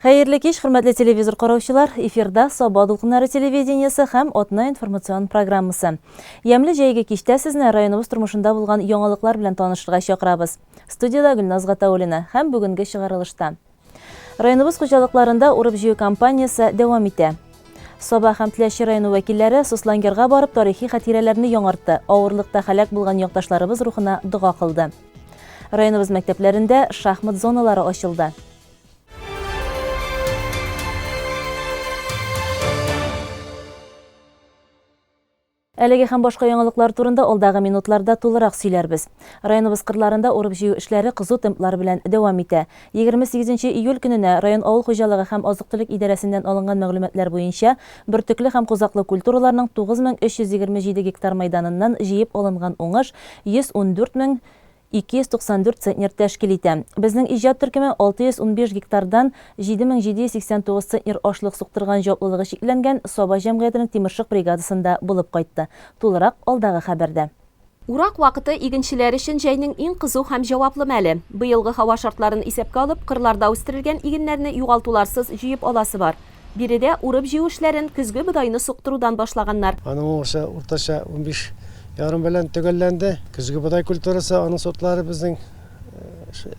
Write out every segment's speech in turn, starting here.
Хәерле кич, хөрмәтле телевизор караучылар! Эфирда Саба дулкыннары телевидениесе һәм Атна информацион программасы. Ямьле җәйге кичтә сезне районыбыз тормышында булган яңалыклар белән танышырга чакырабыз. Студиядә Гөлназ Гатауллина һәм бүгенге чыгарылышта. Районыбыз хуҗалыкларында урып-җыю кампаниясе дәвам итә. Саба һәм Теләче районы вәкилләре Суслонгерга барып тарихи хатирәләрне яңартты, авырлыкта һәлак булган якташларыбыз рухына дога кылды. Районыбыз мәктәпләрендә шахмат зоналары ачылды. Әлеге һәм башка яңалыклар турында алдагы минутларда тулырак сөйләрбез. Районыбыз кырларында урып-җыю эшләре кызу темплар белән дәвам итә. 28 нче июль көненә район авыл хуҗалыгы һәм азык-төлек идарәсеннән алынган мәгълүматлар буенча, бөртекле һәм кузаклы культураларның 9327 гектар мәйданыннан җыеп алынган уңыш 114 мең 294 центнер тәшкил итә. Безнең иҗат төркеме 615 гектардан 7789 центнер ашлык суктырган җаваплылыгы чикләнгән Саба җәмгыятенең Тимершык бригадасында булып кайтты. Тулырак алдагы хәбәрдә. Урак вакыты игенчеләр өчен җәйнең иң кызу һәм җаваплы мәле. Быелгы һава шартларын исәпкә алып, кырларда үстерелгән игеннәрне югалтуларсыз җыеп аласы бар. Биредә урып-җыю эшләрен көзге бодайны суктырудан башлаганнар. Аның уңышы уртача 15 ярым белән төгәлләнде. Көзге бодай культурасы, аның сортлары безнең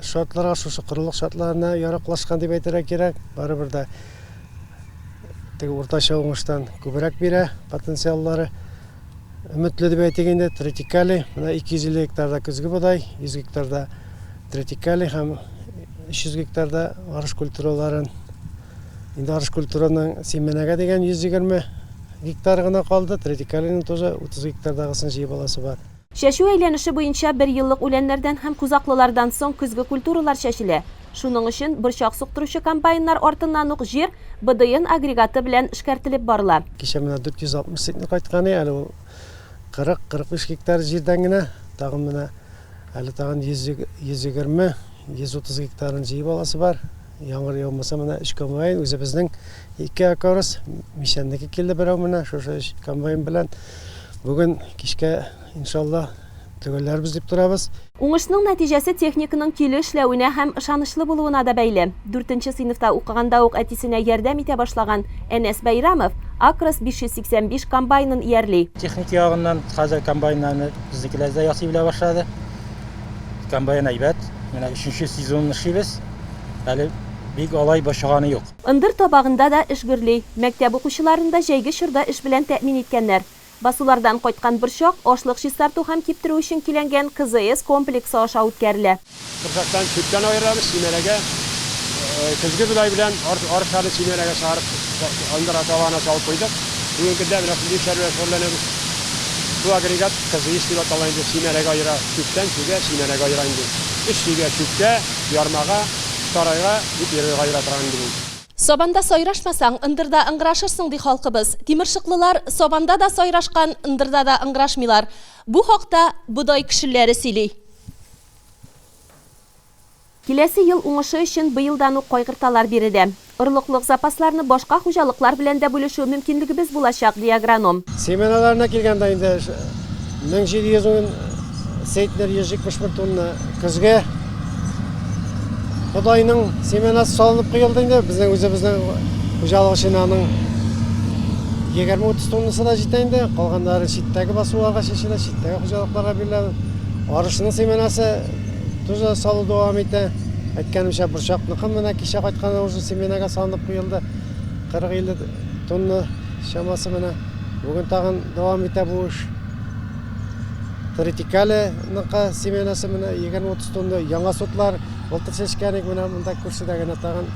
шартларга, шушы корылык шартларына яраклашкан дип әйтергә кирәк. Барыбер дә теге уртача уңыштан күбрәк бирә потенциаллары. Өметле дип әйтик инде, тритикали, менә 250 гектарда көзге бодай, 100 гектарда тритикали һәм 300 гектарда арыш культураларын. Инде арыш культураның семенәгә дигән 120 гектар гына калды, тритикалиның тоже 30 гектардагысын җыеп аласы бар. Чәчү әйләнеше буенча берьеллык үләннәрдән һәм кузаклылардан соң көзге культуралар чәчелә. Шуның өчен борчак суктыручы комбайннар артыннан ук җир БДН агрегаты белән эшкәртелеп барыла. Кичә менә 460 центнер кайткан иде, әле ул 40-45 гектар җирдән генә, тагын менә әле тагын 120, 130 гектарын җыеп аласы бар. Яңгыр яумаса менә өч комбайн, үзебезнең ике акорос, Мичәннеке килде берәү менә, шушы өч комбайн белән. Бүген кичкә, иншалла, төгәлләрбез дип торабыз. Уңышның нәтиҗәсе техниканың көйле эшләвенә һәм ышанычлы булуына да бәйле. Дүртенче сыйныфта укыганда ук әтисенә ярдәм итә башлаган Әнәс Бәйрамов Акрос 585 комбайнын иярли. Техника ягыннан хәзер комбайннарны безнекеләр дә ясый белә башлады. Комбайн әйбәт. Менә өченче сезонын эшлибез. Әле бик алай борчыганы юк. Ындыр табагында да эш гөрли. Мәктәп укучыларын да җәйге чорда эш белән тәэмин иткәннәр. Басулардан кайткан борчак ашлык чистарту һәм киптерү өчен көйләнгән КЗС комплексы аша үткәрелә. Борчактан чүптән аерабыз, симәнәгә, көзге бодай белән арышларны симәнәгә чыгарып, ындыр табагына салып куйдык. Бүгенге көндә менә шундый эшләр белән шөгыльләнәбез. Бу агрегат КЗС дип атала инде, симәнәгә аера, чүптән чүгә, симәнәгә аера инде. Өч чөйгә, чүпкә, ярмага, сарайга дип йөрергә аера торган инде бу. Сабанда сайрашмасаң, ындырда ыңгырашырсың, ди халкыбыз. Тимершыклылар сабанда да сайрашкан, ындырда да ыңгырашмыйлар. Бу хакта бодай көшелләре сөйли. Киләсе ел уңышы өчен быелдан ук кайгырталар биредә. Орлыклык запасларны башка хуҗалыклар белән дә бүлешү мөмкинлегебез булачак, ди агроном. Семеналарына килгәндә инде 1710 центнер 171 тонна көзге бодайның семенасы салынып куелды инде. Безнең үзебезнең хуҗалык өчен аның 20-30 тоннасы да җитә инде. Калганнары читтәге басуларга чәчелә, читтәге хуҗалыкларга бирелә. Арышның семенасы тоже салу дәвам итә. Әйткәнемчә, борчакныкы менә кичә кайтканда уже семенага салынып куелды. 40-50 тонна чамасы менә. Бүген тагын дәвам итә бу эш. Тритикале-ныкы семенасы менә 20-30 тонна. Яңа сортлар былтыр чәчкән идек, менә монда күршедә генә тагын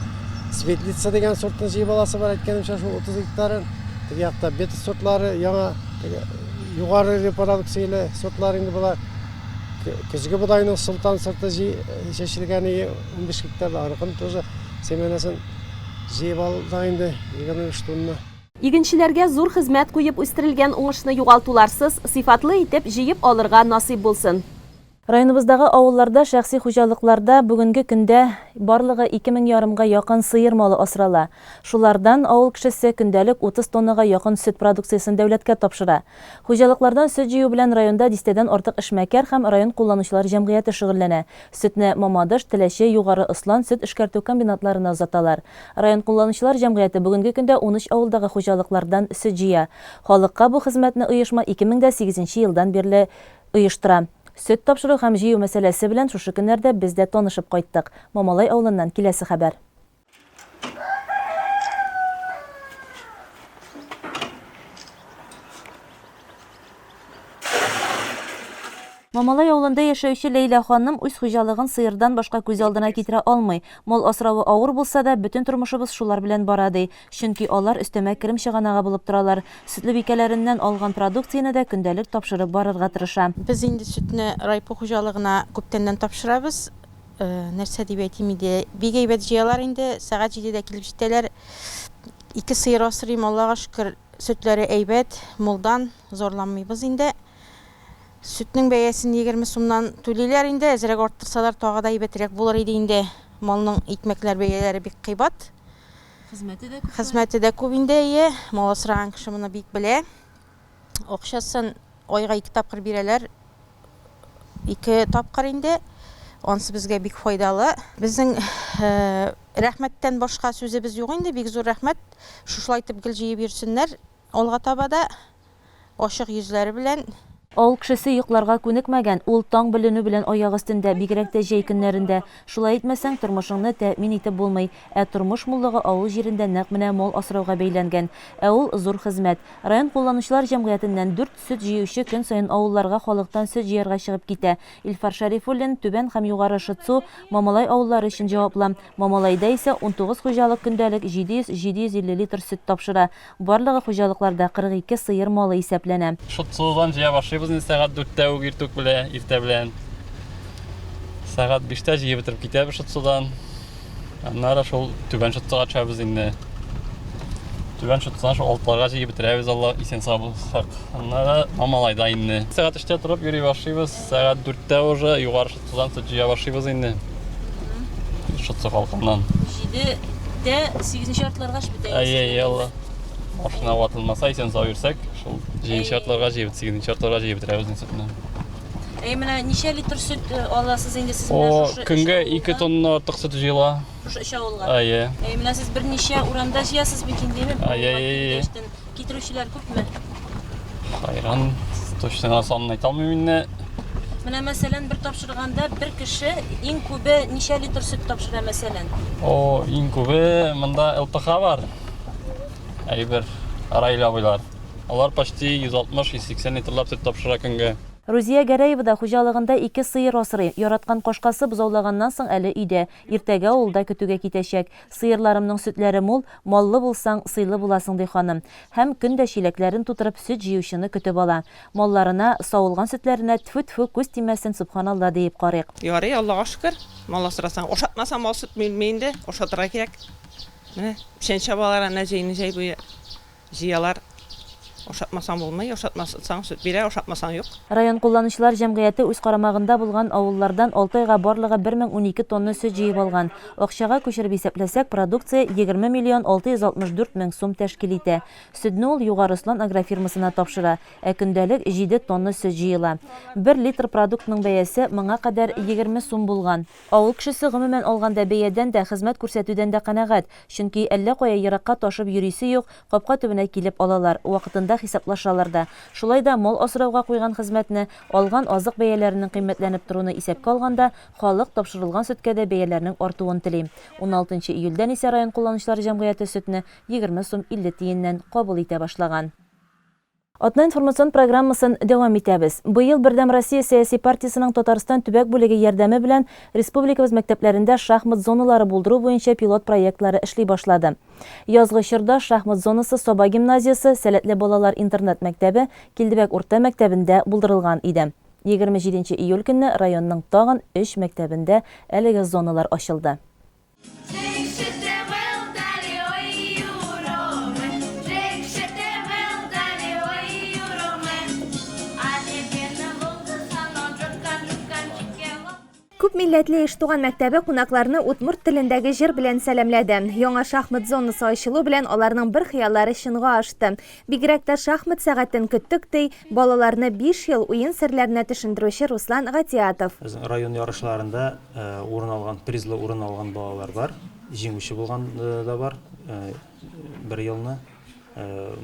Светлица дигән сортны җыеп аласы бар, әйткәнемчә, шул 30 гектарын. Теге якта бета сортлары яңа, теге югары репродукцияле сортлар инде болар. Көзге бодайның Солтан сорты чәчелгән ие 15 гектарда, аныкын тоже семенасын җыеп алдык инде, 23 тонна. Игенчеләргә зур хезмәт куеп үстерелгән уңышны югалтуларсыз, сыйфатлы итеп җыеп алырга насыйп булсын. Районыбыздагы авылларда шәхси хуҗалыкларда бүгенге көндә барлыгы 2 мең ярымга якын сыер малы асрала. Шулардан авыл кешесе көндәлек 30 тоннага якын сөт продукциясен дәүләткә тапшыра. Хуҗалыклардан сөт җыю белән районда дистәдән артык эшмәкәр һәм район кулланучылар җәмгыяте шөгыльләнә. Сөтне Мамадыш, Теләче, Югары Ослан сөт эшкәртү комбинатларына озаталар. Район кулланучылар җәмгыяте бүгенге көндә 13 авылдагы хуҗалыклардан сөт җыя. Халыкка бу хезмәтне оешма 2008 нче елдан бирле оештыра. Сөт тапшыру һәм җыю мәсьәләсе белән шушы көннәрдә без дә танышып кайттык. Мамалай авылыннан киләсе хәбәр. Мамалай авылында яшәүче Ләйлә ханым үз хуҗалыгын сыердан башка күз алдына китерә алмый. Мал асравы авыр булса да, бөтен тормышыбыз шулар белән бара, ди. Чөнки алар өстәмә керем чыганагы булып торалар. Сөтлебикәләреннән алган продукцияне дә көндәлек тапшырып барырга тырыша. Без инде сөтне райпо хуҗалыгына күптәннән тапшырабыз. Нәрсә дип әйтим инде, бик әйбәт җыялар инде, сәгать җидедә килеп җитәләр. Ике сыер асрыйм, Аллага шөкер, сөтләре әйбәт, мулдан, зарланмыйбыз инде. Сөтнең бәясен 20 сумнан түлиләр инде, әзрәк арттырсалар, тагы да әйбәтрәк булыр иде инде. Малның икмәкләр бәяләре бик кыйбат. Хезмәте дә күп. Хезмәте дә күп инде, әйе. Мал асраган кеше моны бик белә. Акчасын айга ике тапкыр бирәләр. Ике тапкыр инде. Ансы безгә бик файдалы. Безнең э, рәхмәттән башка сүзебез юк инде. Бик зур рәхмәт. Шушылай итеп гел җыеп йөрсеннәр. Алга таба да ачык йөзләре белән. Авыл кешесе йокларга күнекмәгән, ул таң беленү белән аяк өстендә, бигрәк тә җәй көннәрендә. Шулай итмәсәң, тормышыңны тәэмин итеп булмый. Ә тормыш муллыгы авыл җирендә нәкъ менә мал асрауга бәйләнгән. Ә ул, зур хезмәт. Район кулланучылар җәмгыятеннән дүрт сөт җыючы көн саен авылларга халыктан сөт җыярга чыгып китә. Илфар Шәрифуллин, Түбән һәм Югары Шытсу, Мамалай авыллары өчен җаваплы. Мамалайда исә 19 хуҗалык көндәлек 700-750 литр сөт тапшыра. Барлыгы хуҗалыкларда 42 сыер малы исәпләнә. Шытсудан җыя башлыйбыз инде сәгать дүрттә үк иртүк белә, иртә белән. Сәгать биштә җыеп бетереп китәбез Шытсудан. Аннары шул Түбән Шытсуга төшәбез инде. Түбән Шытсудан шул алтыларга җыеп бетерәбез, Алла исән сау булсак. Аннары Мамалайда инде. Сәгать өчтә торып йөри башлыйбыз. Сәгать дүрттә уже Югары Шытсудан сөт җыя башлыйбыз инде. Шытсу халкыннан. Җидедә сигезенче яртыларга эш бетә. Әйе, әйе, Алла. Машина ватылмаса, исән сау йөрсәк, шул җиденче яртыларга җыеп, сигезенче яртыларга җыеп бетерәбез инде сөтне. Әй, менә ничә литр сөт э, аласыз инде сез менә О, шушы өч көнгә авылга? 2 тонна артык сөт җыела. Шушы өч авылга. Әйе. Әй, менә сез берничә урамда җыясыз бит инде, әйеме? Әйе, әйе, әйе. Килгәчтен Китерүчеләр күпме? Хайран, точно гына санын әйтә алмыйм инде. Менә мәсәлән, бер тапшырганда бер кеше иң күбе ничә литр сөт тапшыра мәсәлән? О, иң күбе монда ЛПХ бар. Әйбер, Раил абыйлар. Алар почти 160-180 литрлап сөт тапшыра көнгә. Рузия Гәрәева да хуҗалыгында ике сыер асрый. Яраткан кашкасы бозаулаганнан соң әле өйдә. Иртәгә ул да көтүгә китәчәк. Сыерларымның сөтләре мул, маллы булсаң, сыйлы буласың, ди ханым. Һәм көн дә чиләкләрен тутырып сөт җыючыны көтеп ала. Малларына, савылган сөтләренә тфү-тфү, күз тимәсен, сөбханалла диеп карыйк. Ярый, Аллага шөкер, мал асрасаң. Ашатмасаң, мал сөт бирми инде, ашатырга кирәк. Менә печән чабалар әнә җәйне җәй буе җыялар. Ашатмасаң булмый, ашатмасаң сөт бирә, ашатмасаң юк. Район кулланучылар җәмгыяте үз карамагында булган авыллардан алты айга барлыгы 1012 тонна сөт җыеп алган. Акчага күчереп исәпләсәк, продукция 20 миллион 664 мең сум тәшкил итә. Сөтне ул Югары Ослан агрофирмасына тапшыра, ә көндәлек җиде тонна сөт җыела. Бер литр продуктның бәясе моңа кадәр 20 сум булган. Авыл кешесе гомумән алганда бәядән дә, хезмәт күрсәтүдән дә канәгать. Чөнки әллә кая еракка ташып йөрисе юк, капка төбенә килеп алалар, вакытында хисаплашалар да. Шулай да мал асрауга куйган хезмәтне, алган азык бәяләренең кыйммәтләнеп торуны исәпкә алганда, халык тапшырылган сөткә дә бәяләрнең артуын тели. Уналтынчы июльдән исә район кулланучылар җәмгыяте сөтне 20 сум 50 тиеннән кабул итә башлаган. Атна информацион программасын дәвам итәбез. Быел Бердәм Россия сәяси партиясенең Татарстан төбәк бүлеге ярдәме белән республикабыз мәктәпләрендә шахмат зоналары булдыру буенча пилот проектлары эшли башлады. Язгы чорда шахмат зонасы Саба гимназиясе, Сәләтле балалар интернат-мәктәбе, Килдебәк урта мәктәбендә булдырылган иде. 27 нче июль көнне районның тагын өч мәктәбендә әлеге зоналар ачылды. Күп милләтле Иштуган мәктәбе кунакларны удмурт телендәге җыр белән сәламләде. Яңа шахмат зонасы ачылу белән аларның бер хыяллары чынга ашты. Бигрәк тә шахмат сәгатен көттек, ди балаларны биш ел уен серләренә төшендерүче Руслан Гатиятов. Безнең район ярышларында урын алган, призлы урын алган балалар бар, җиңүче булган да бар бер елны.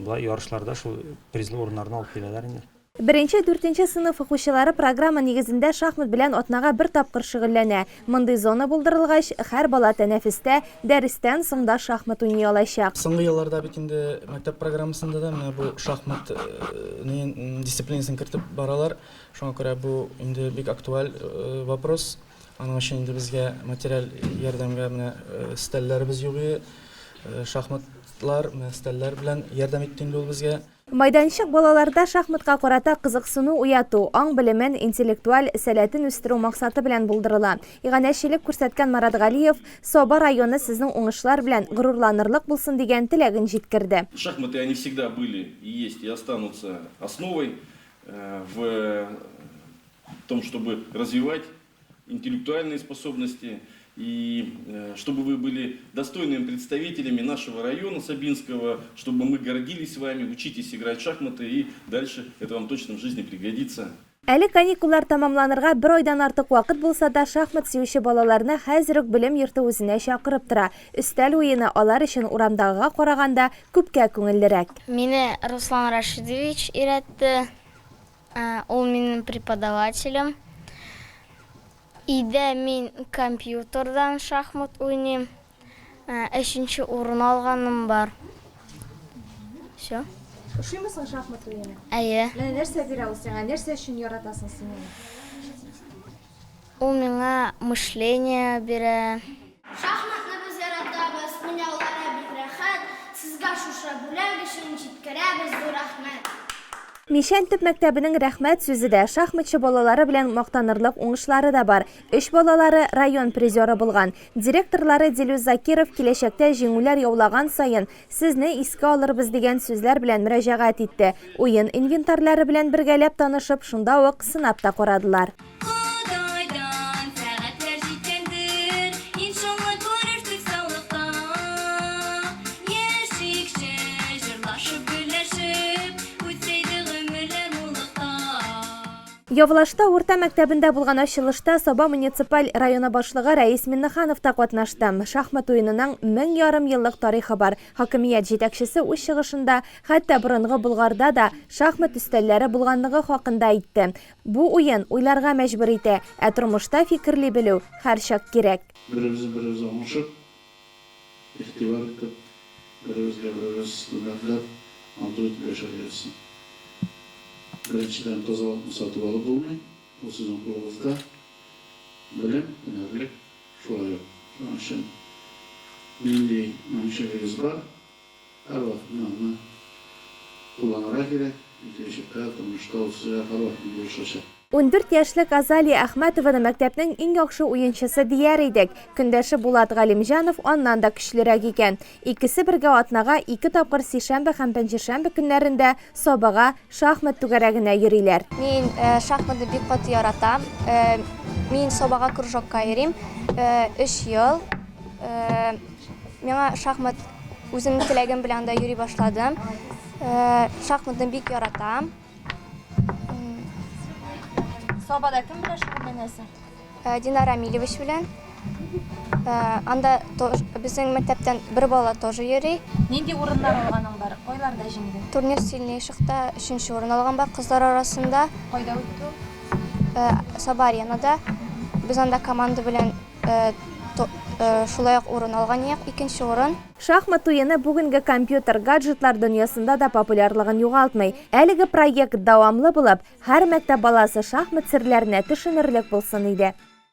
Болай ярышларда шул призлы урыннарны алып киләләр инде. Беренче, дүртенче сыйныф укучылары программа нигезендә шахмат белән атнага бер тапкыр шөгыльләнә. Мондый зона булдырылгач, һәр бала тәнәфестә, дәрестән соң да шахмат уйный алачак. Соңгы елларда бит инде мәктәп программасында да менә бу шахмат дисциплинасын кертеп баралар. Шуңа күрә бу инде бик актуаль вопрос. Аның өчен инде безгә материаль ярдәмгә менә өстәлләребез юк иде. Шахматлар, менә өстәлләр белән ярдәм итте инде ул безгә. Майданчык балаларда шахматка карата кызыксыну уяту, аң-белемен, интеллектуаль сәләтен үстерү максаты белән булдырыла. Иганәчелек күрсәткән Марат Галиев, Саба районы сезнең уңышлар белән горурланырлык булсын дигән теләген җиткерде. Шахматы они всегда были и есть и останутся основой в том, чтобы развивать интеллектуальные способности и чтобы вы были достойными представителями нашего района Сабинского, чтобы мы гордились вами, учитесь играть в шахматы и дальше это вам точно в жизни пригодится. Әле каникуллар тәмамланырга бер айдан артык вакыт булса да, шахмат сөюче балаларны хәзер үк белем йорты үзенә чакырып тора. Өстәл уены алар өчен урамдагыга караганда күпкә күңеллерәк. Мине Руслан Рашидович өйрәтте. Ул минем преподавателем. Өйдә мин компьютердан шахмат уйныйм. Өченче урын алганым бар. Всё. Ошыймы соң шахмат уены? Әйе. Менә нәрсә бирә ул сиңа? Нәрсә өчен яратасың син аны? Ул миңа мышление бирә. Шахматны без яратабыз, уйнаулары бик рәхәт, Сезгә шушы бүләк өчен җиткерәбез зур рәхмәт. Мичән төп мәктәбенең рәхмәт сүзе дә, шахматчы балалары белән мактанырлык уңышлары да бар. Өч балалары район призеры булган. Директорлары Дилүс Закиров киләчәктә җиңүләр яулаган саен сезне искә алырбыз дигән сүзләр белән мөрәҗәгать итте. Уен инвентарьлары белән бергәләп танышып, шунда ук сынап та карадылар. Ходайдан сәгатьләр җиткәндер, иншалла күрешсек саулыкта. Яшикче, җырлашып, гөрләшеп, үтсә иде гомерләр муллыкта. Явлашта урта мәктәбендә булган ачылышта Саба муниципаль районы башлыгы Рәис Миннеханов та катнашты. Шахмат уенының 1500 еллык тарихы бар. Хакимият җитәкчесе үз чыгышында хәтта борынгы Болгарда да шахмат өстәлләре булганлыгы хакында әйтте. Бу уен уйларга мәҗбүр итә, ә тормышта фикерли белү һәрчак кирәк. Беребезне беребез аңлашып, игътибар итеп, беребезгә беребез хөрмәтләп, матур итеп яшәргә язсын. Беренчедән, тазалыкны сатып алып булмый, ул сезнең кулыгызда. Белем, һөнәрлек шулай ук. Шуның өчен нинди мөмкинчелегегез бар, Һәрвакытны аны кулланырга кирәк, киләчәктә тормышта ул сезгә һәрвакытны булышачак. 14 яшьлек Азалия Әхмәтованы мәктәпнең иң яхшы уенчысы дияр идек. Көндәше Булат Галимҗанов аннан да көчлерәк икән. Икесе бергә атнага ике тапкыр сишәмбе һәм пәнҗешәмбе көннәрендә Сабага шахмат түгәрәгенә йөриләр. Мин шахматны бик каты яратам. Мин Сабага кружокка йөрим өч ел. Миңа шахмат үземнең теләгем белән анда йөри башладым. Шахматны бик яратам. Сабада кем белән шөгыльләнәсең? Динар Амилевич белән. Анда безнең мәктәптән бер бала тоже йөри. Нинди урыннар алганың бар? Кайларда җиңдең? Турнир сильнейшихта өченче урын алган бар кызлар арасында. Кайда үтте ул? Саба аренада. Без анда команда белән Шулай ук урын алган як, икенче урын. Шахмат уены бүгенге компьютер, гаджетлар дөньясында да популярлыгын югалтмый. Әлеге проект дәвамлы булып, һәр мәктәп баласы шахмат серләренә төшенерлек булсын иде.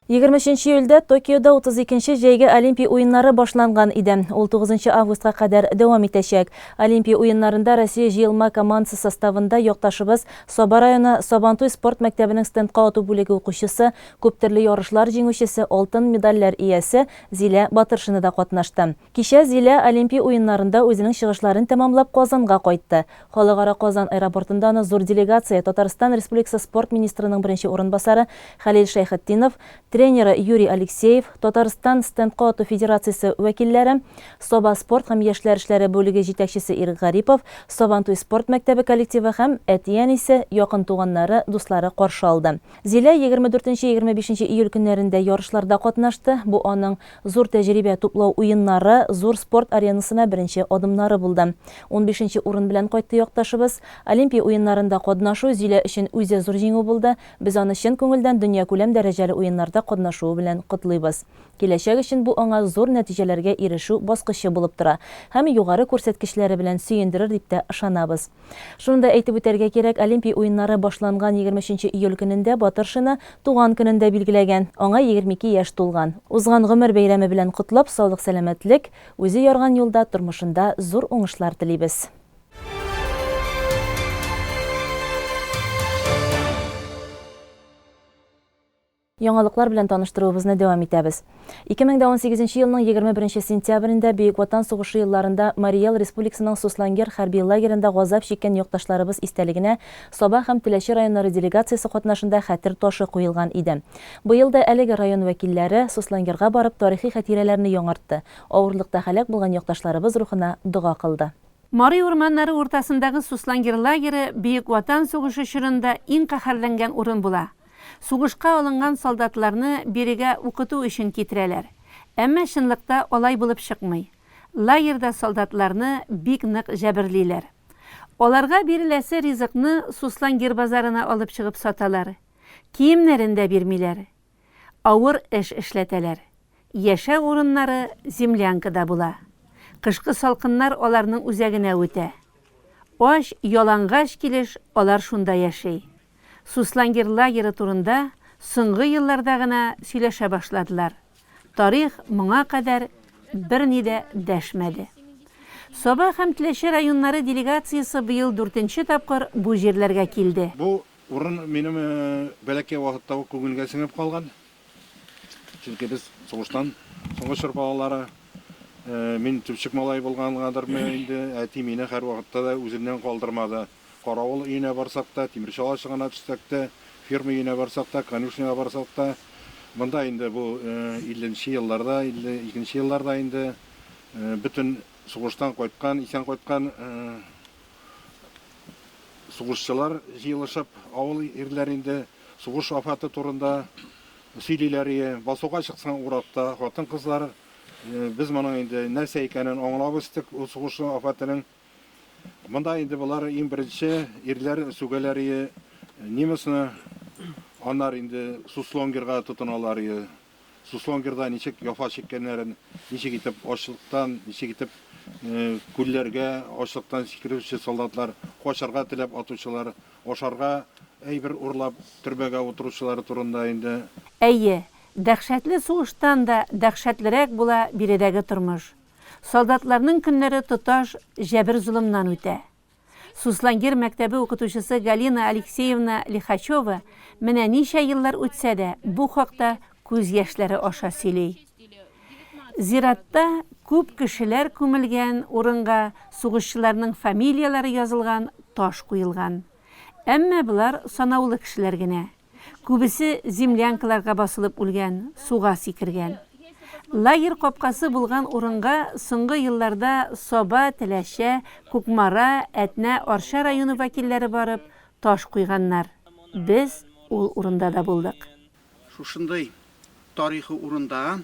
23 июльдә Токиода 32 нче җәйге Олимпия уеннары башланган иде. Ул 9 нчы августка кадәр дәвам итәчәк. Олимпия уеннарында Россия җыелма командасы составында якташыбыз, Саба районы Сабантуй спорт мәктәбенең стендка ату бүлеге укучысы, Күптөрле ярышлар җиңүчесе, алтын медальләр иясе Зилә Батыршина да катнашты. Кичә Зилә Олимпия уеннарында үзенең чыгышларын тәмамлап Казанга кайтты. Халыкара Казан аэропортында аны зур делегация, Татарстан Республикасы спорт министрының беренче урынбасары Хәлил Шәйхетдинов, Тренеры Юрий Алексеев, Татарстан стендка ату федерациясе вәкилләре, Саба спорт һәм яшьләр эшләре бүлеге җитәкчесе Ирек Гарипов, Сабантуй спорт мәктәбе коллективы һәм әти-әнисе, якын туганнары, дуслары каршы алды. Зилә 24-25 июль көннәрендә ярышларда катнашты. Бу аның зур тәҗрибә туплау уеннары, зур спорт аренасына беренче адымнары булды. Унбишенче урын белән кайтты якташыбыз. Олимпия уеннарында катнашу Зилә өчен үзе зур җиңү булды. Без аны чын күңелдән дөньякүләм дәрәҗәле уеннарда катнашуы белән котлыйбыз. Киләчәк өчен бу аңа зур нәтиҗәләргә ирешү баскычы булып тора һәм югары күрсәткечләре белән сөендерер дип тә ышанабыз. Шуны да әйтеп үтәргә кирәк, Олимпия уеннары башланган 23 нче июль көнендә Батыршина туган көнен дә билгеләгән, аңа 22 яшь тулган. Узган гомер бәйрәме белән котлап, саулык-сәламәтлек, үзе ярган юлда, тормышында зур уңышлар телибез. Яңалыклар белән таныштыруыбызны дәвам итәбез. 2018 елның 21 сентябрендә Бөек Ватан сугышы елларында Марий Эл Республикасының Суслонгер хәрби лагеренда газап чиккән якташларыбыз истәлегенә Саба һәм Теләче районнары делегациясе катнашында хәтер ташы куелган иде. Быел да әлеге район вәкилләре Суслонгерга барып тарихи хатирәләрне яңартты, авырлыкта һәлак булган якташларыбыз рухына дога кылды. Мари урманнары уртасындагы Суслонгер лагере Бөек Ватан сугышы чорында иң каһәрләнгән урын була. Сугышка алынган солдатларны бирегә укыту өчен китерәләр. Әмма чынлыкта алай булып чыкмый. Лагерьда солдатларны бик нык җәберлиләр. Аларга биреләсе ризыкны Суслонгер базарына алып чыгып саталар. Киемнәрен дә бирмиләр. Авыр эш эшләтәләр. Яшәү урыннары землянкада була. Кышкы салкыннар аларның үзәгенә үтә. Ач, ялангач килеш алар шунда яши. Суслонгер лагеры турында соңгы елларда гына сөйләшә башладылар. Тарих моңа кадәр берни дә дәшмәде. Саба һәм Теләче районнары делегациясе быел дүртенче тапкыр бу җирләргә килде. Бу урын минем бәләкәй вакытта ук күңелгә сеңеп калган. Чөнки без сугыштан соңгы чор балалары. Мин төпчек малай булгангадырмы инде, әти мине һәрвакытта да үзеннән калдырмады. Каравыл өенә барсак та, тимерче алачыгына төшсәк тә, ферма өенә барсак та, конюшняга барсак та, монда инде бу 50 нче елларда, 52 нче елларда инде бөтен сугыштан кайткан, исән кайткан сугышчылар җыелышып, авыл ирләре инде сугыш афәте турында сөйлиләр ие. Басуга чыксаң, уракта хатын-кызлар, без моның инде нәрсә икәнен аңлап үстек, ул сугыш афәтенең. Монда инде болар иң беренче ирләр сүгәләр ие немецны, аннары инде Суслонгерга тотыналар ие. Суслонгерда ничек яфа чиккәннәрен, ничек итеп ачлыктан, ничек итеп күлләргә ачлыктан сикерүче солдатлар, качарга теләп атучылар, ашарга әйбер урлап төрмәгә утыручылары турында инде. Әйе, дәһшәтле сугыштан да дәһшәтлерәк була биредәге тормыш. Солдатларның көннәре тоташ җәбер-золымнан үтә. Суслонгер мәктәбе укытучысы Галина Алексеевна Лихачева менә ничә еллар үтсә дә, бу хакта күз яшьләре аша сөйли. Зиратта күп кешеләр күмелгән урынга сугышчыларның фамилияләре язылган таш куелган. Әмма болар санаулы кешеләр генә. Күбесе землянкаларга басылып үлгән, суга сикергән. Лагерь капкасы булган урынга соңгы елларда Саба, Теләче, Кукмара, Әтнә, Арча районы вәкилләре барып, таш куйганнар. Без ул урында да булдык. Шушындый тарихи урында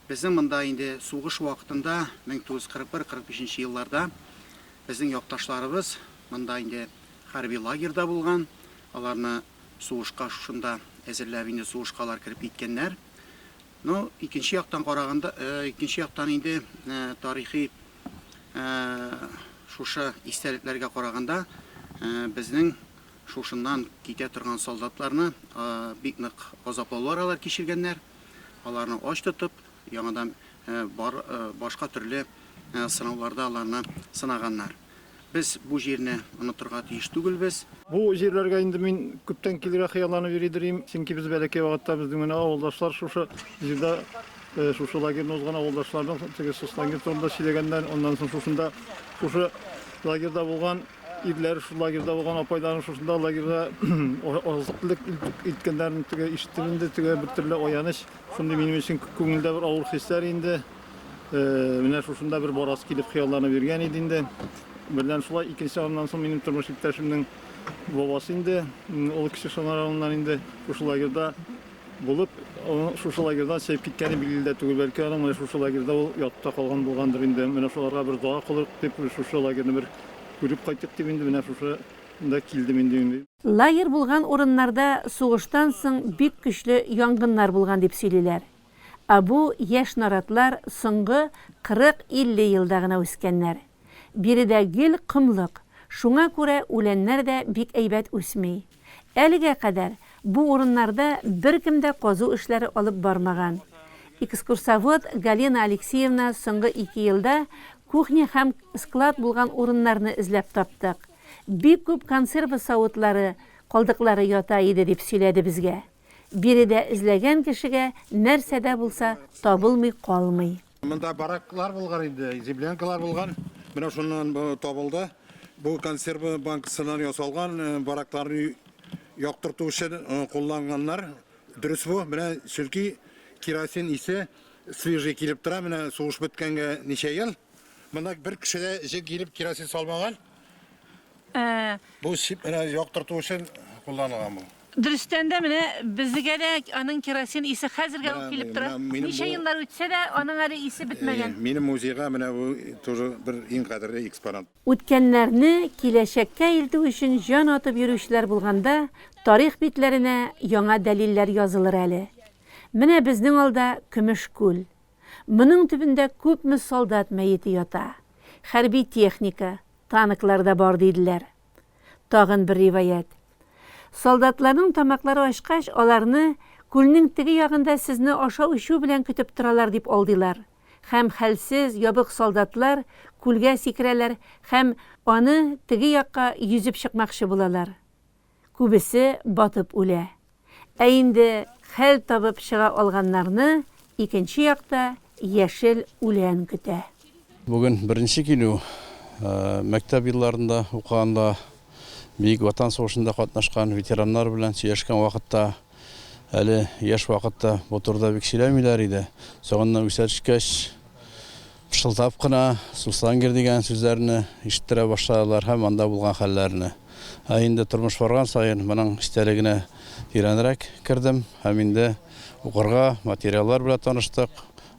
безнең монда инде сугыш вакытында, 1941, 45 нче елларда безнең якташларыбыз монда инде хәрби лагерьда булган, аларны сугышка шушында әзерләп инде сугышка алар кереп киткәннәр. Ну, икенче яктан караганда, икенче яктан инде тарихи шушы истәлекләргә караганда, безнең шушыннан китә торган солдатларны бик нык газаплаулар алар кичергәннәр. Аларны ач тотып, яңадан бар башка төрле сынауларда аларны сынаганнар. Без бу җирне онытырга тиеш түгелбез. Бу җирләргә инде мин күптән килергә хыялланып йөри идем, чөнки без бәләкәй вакытта безнең менә авылдашлар шушы җирдә, шушы лагерьны узган авылдашларның теге соцлагерь турында сөйләгәннәр, аннан соң шушында, шушы лагерьда булган ирләре шул лагерьда булган апайларның шушында лагерьга азык-төлек илткәннәрен теге ишеттем инде, теге бер төрле аяныч, шундый минем өчен күңелдә бер авыр хисләр инде. Менә шушында бер барасы килеп хыялланып йөргән иде инде. Бердән шулай, икенче аннан соң минем тормыш иптәшемнең бабасы инде, олы Кече Шыңар авылыннан инде шушы лагерьда булып, аның шушы лагерьдан чыгып киткәне билгеле дә түгел. Бәлки аның менә шушы лагерьда ул ятып та калган булгандыр инде. Менә шуларга бер дога кылыйк дип, шушы лагерьны бер күреп кайтыйк дип инде менә шушы да килдем инде. Лагерь булган урыннарда сугыштан соң бик көчле янгыннар булган дип сөйлиләр. Ә бу яшь наратлар соңгы 40-50 елда гына үскәннәр. Биредә гел комлык, шуңа күрә үләннәр дә бик әйбәт үсми. Әлегә кадәр бу урыннарда беркем дә казу эшләре алып бармаган. Экскурсовод Галина Алексеевна соңгы ике елда кухня һәм склад булган урыннарны эзләп таптык. Бик күп консерва савытлары калдыклары ята иде, дип сөйләде безгә. Биредә эзләгән кешегә нәрсә дә булса табылмый калмый. Монда бараклар булган инде, землянкалар булган. Менә шуннан табылды. Бу консерва банкасыннан ясалган баракларны яктырту өчен кулланганнар. Дөрес бу. Менә чөнки керосин исе свежий килеп тора. Менә сугыш беткәнгә ничә ел. Монда бер кеше дә җен килеп керосин салмаган. Бу менә яктырту өчен кулланылган бу. Дөрестән дә, менә безгә дә аның керосин исе хәзергә үк килеп тора. Ничә еллар үтсә дә, аның әле исе бетмәгән. Минем музейга менә бу тоже бер иң кадерле экспонат. Үткәннәрне киләчәккә илтү өчен җан атып йөрүчеләр булганда, тарих битләренә яңа дәлилләр язылыр әле. Менә безнең алда Көмеш күл. Моның төбендә күпме солдат мәете ята. Хәрби техника, танклар да бар, диделәр. Тагын бер риваять. Солдатларның тамаклары ачкач, аларны, күлнең теге ягында сезне ашау-эчү белән көтеп торалар, дип алдыйлар. Һәм хәлсез, ябык солдатлар күлгә сикерәләр һәм аны теге якка йөзеп чыкмакчы булалар. Күбесе батып үлә. Ә инде хәл табып чыга алганнарны икенче якта яшел үлән көтә. Бүген беренче килү. Мәктәп елларында укыганда, Бөек Ватан сугышында катнашкан ветераннар белән сөйләшкән вакытта, әле яшь вакытта бу турыда бик сөйләмиләр иде. Соңыннан үсә төшкәч, Пышылдап кына Суслонгер дигән сүзләрне ишеттерә башладылар һәм анда булган хәлләрне. Ә инде тормыш барган саен моның эчтәлегенә тирәнрәк кердем һәм инде укырга, материаллар белән таныштык.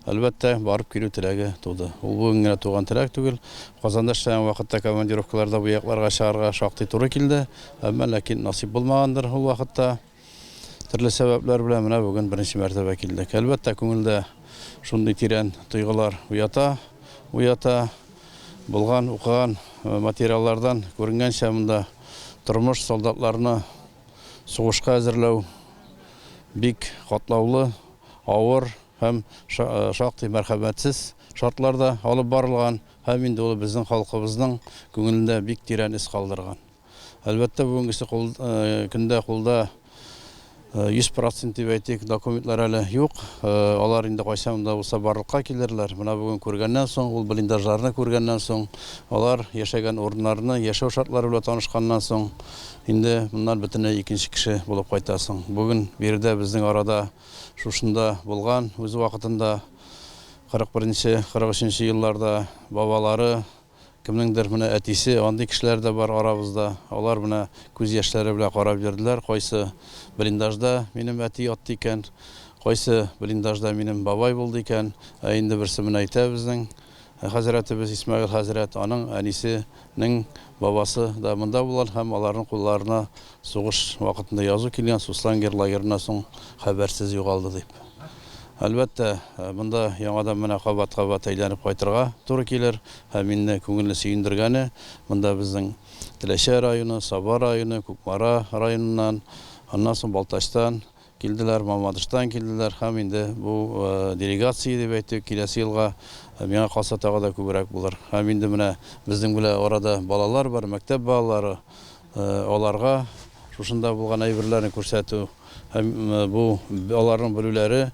Әлбәттә, барып килү теләге туды. Ул бүген генә туган теләк түгел. Казанда эшләгән вакытта командировкаларда бу якларга чыгарга шактый туры килде. Әмма ләкин насыйп булмагандыр ул вакытта. Төрле сәбәпләр белән менә бүген беренче мәртәбә килдек. Әлбәттә, күңелдә шундый тирән тойгылар уята, уята. Булган, укыган материаллардан күренгәнчә, монда тормыш, солдатларны сугышка әзерләү бик катлаулы, авыр һәм шактый мәрхәмәтсез шартларда алып барылган һәм инде ул безнең халкыбызның күңелендә бик тирән эз калдырган. Әлбәттә, бүгенгесе кул, көндә кулда 100 процент дип әйтик, документлар әле юк. Алар инде кайчан да булса барлыкка килерләр. Менә бүген күргәннән соң, ул блиндажларны күргәннән соң, алар яшәгән урыннарны, яшәү шартлары белән танышканнан соң, инде моннан бөтенләй икенче кеше булып кайтасың. Бүген биредә безнең арада шушында булган, үз вакытында 41 нче, 43 нче елларда бабалары, Кемнеңдер менә әтисе, андый кешеләр дә бар арабызда. Алар менә күз яшьләре белән карап йөрделәр, кайсы блиндажда минем әти ятты икән, кайсы блиндажда минем бабай булды икән. Ә инде берсе менә әйтә безнең хәзрәтебез Исмәгыйль хәзрәт, аның әнисенең бабасы да монда булган һәм аларның кулларына сугыш вакытында язу килгән, Суслонгер лагереннан соң хәбәрсез югалды дип. Әлбәттә, монда яңадан менә кабат-кабат әйләнеп кайтырга туры килер. Һәм мине күңелне сөендергәне, монда безнең Теләче районы, Саба районы, Кукмара районыннан, аннан соң Балтачтан килделәр, Мамадыштан килделәр һәм инде бу делегация дип әйтик, киләсе елга миңа калса тагы да күбрәк булыр. Һәм инде менә безнең белән арада балалар бар, мәктәп балалары, аларга шушында булган әйберләрне күрсәтү, Һәм бу аларның белүләре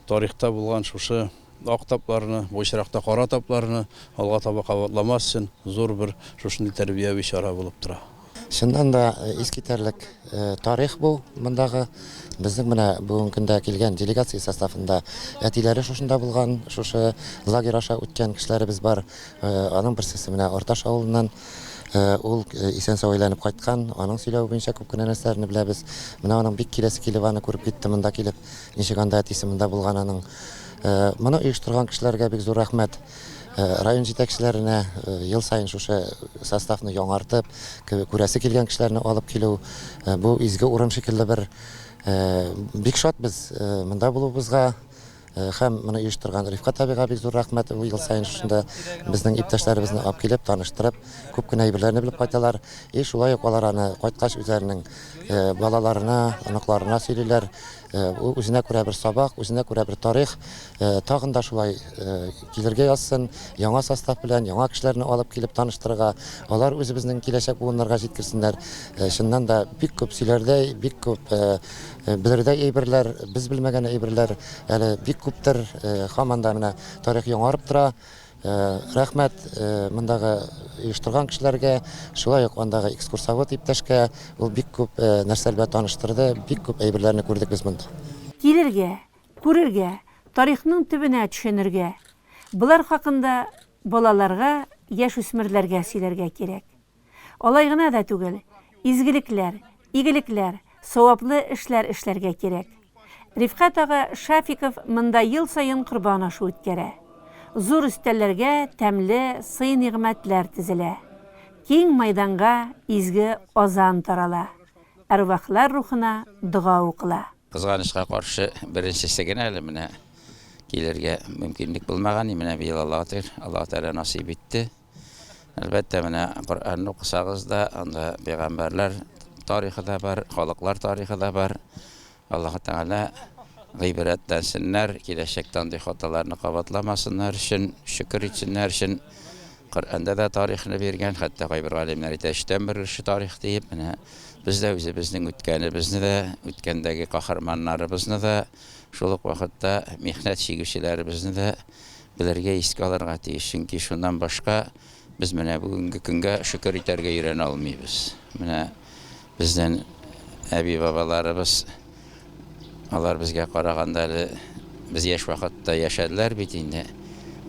тарихта булган шушы ак тапларны, бу очракта кара тапларны алга таба кабатламас өчен зур бер шушындый тәрбияви чара булып тора. Чыннан да искитәрлек тарих бу мондагы. Безнең менә бүгенге көндә килгән делегация составында әтиләре шушында булган, шушы лагерь аша үткән кешеләребез бар. Аның берсесе менә Арташ авылыннан. Ул исән-сау әйләнеп кайткан. Аның сөйләве буенча күп кенә нәрсәләрне беләбез. Менә аның бик киләсе килеп аны күреп китте монда килеп. Ничек анда әтисе монда булган аның. Моны оештырган кешеләргә бик зур рәхмәт. Район җитәкчеләренә ел саен шушы составны яңартып, күрәсе килгән кешеләрне алып килү, бу изге урын шикелле бер. Бик шат без монда булуыбызга һәм моны оештырган Рифкать абыйга бик зур рәхмәт. Ул ел саен шушында безнең иптәшләребезне алып килеп, таныштырып, күп кенә әйберләрне белеп кайталар. И шулай ук алар аны кайткач үзләренең балаларына, оныкларына сөйлиләр. Ул үзенә күрә бер сабак, үзенә күрә бер тарих. Тагын да шулай килергә язсын, яңа состав белән, яңа кешеләрне алып килеп таныштырырга, алар үзебезнең киләчәк буыннарга җиткерсеннәр. Чыннан да бик күп сөйләрдәй, бик күп белердәй әйберләр, без белмәгән әйберләр әле бик күптер. Һаман да менә тарих яңарып тора. Рәхмәт мондагы оештырган кешеләргә, шулай ук андагы экскурсовод иптәшкә, ул бик күп нәрсәләр белән таныштырды, бик күп әйберләрне күрдек без монда. Килергә, күрергә, тарихның төбенә төшенергә, болар хакында балаларга, яшүсмерләргә сөйләргә кирәк. Алай гына да түгел, изгелекләр, игелекләр, саваплы эшләр эшләргә кирәк. Рифкать ага Шафиков монда ел саен корбан ашы үткәрә. Зур өстәлләргә тәмле сый-нигъмәтләр тезелә. Киң майданга изге азан тарала, әрвахлар рухына дога укыла. Кызганычка каршы, беренчесе генә әле менә килергә мөмкинлек булмаган. Менә быел Аллаһы Тәгалә насыйп итте. Әлбәттә, менә Коръәнне укысагыз да, анда пәйгамбәрләр тарихы да бар, халыклар тарихы да бар. Аллаһы Тәгалә гыйбрәтләнсеннәр, киләчәктә андый хаталарны кабатламасыннар өчен, шөкер итсеннәр өчен Коръәндә дә тарихны биргән, хәтта кайбер галимнәр әйтә, өчтән бер өлеше тарих диеп. Менә без дә үзебезнең үткәнебезне дә, үткәндәге каһарманнарыбызны да, шул ук вакытта михнәт чигүчеләребезне дә белергә, искә алырга тиеш, чөнки шуннан башка без менә бүгенге көнгә шөкер итәргә өйрәнә алмыйбыз. Менә безнең әби-бабаларыбыз, алар безгә караганда әле без яшь вакытта яшәделәр бит инде.